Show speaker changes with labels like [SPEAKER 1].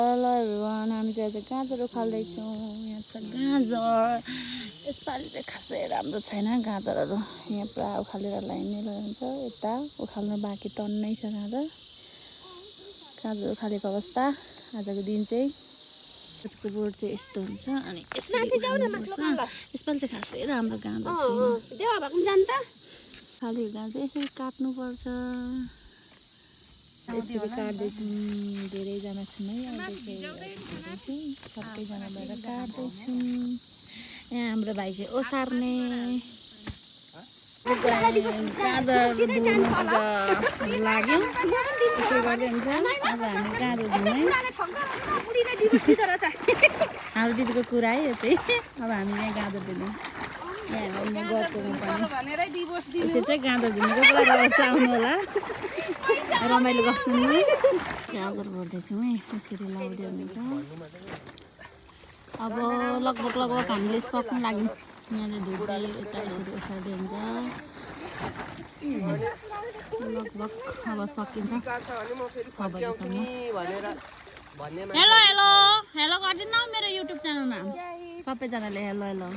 [SPEAKER 1] Hello everyone, हामी चाहिँ आज गाजर उखाल्दैछौँ। यहाँ छ गाजर। यसपालि चाहिँ खासै राम्रो छैन गाजरहरू। यहाँ पुरा उखालेर ल्याइने हुन्छ। यता उखाल्नु बाँकी टन्नै छ गाजर। गाजर उखालेको अवस्था आजको दिन चाहिँ। गाजरको बोट चाहिँ यस्तो हुन्छ अनि यसपालि चाहिँ खासै राम्रो गाजर छैन। खाली गाजर यसरी काट्नुपर्छ। यसरी काट्दैछौँ। धेरैजना छौँ है अहिले चाहिँ सबैजना भएर काट्दैछौँ। यहाँ हाम्रो भाइ चाहिँ ओसार्ने गाजर धुनु लाग्यो। यसो गर्दै हुन्छ। अब हामी गाजर धुने हाम्रो दिदीको कुरा है यो चाहिँ। अब हामी यहाँ गाजर धुने यहाँ म गएको यसरी चाहिँ गाजर धुनुको पुरा रहस्य आउनु होला। रमाइलो गर्छौँ नि गाजर भर्दैछौँ है यसरी लाउँदै हुन्छ। अब लगभग हामीले सक्नु लाग्यो। यहाँले धुँदै यता यसरी ओसार्दै हुन्छ। लगभग अब सकिन्छ 6 बजीसम्म। हेलो हेलो हेलो गरिदिनु न मेरो युट्युब च्यानलमा सबैजनाले हेलो हेलो।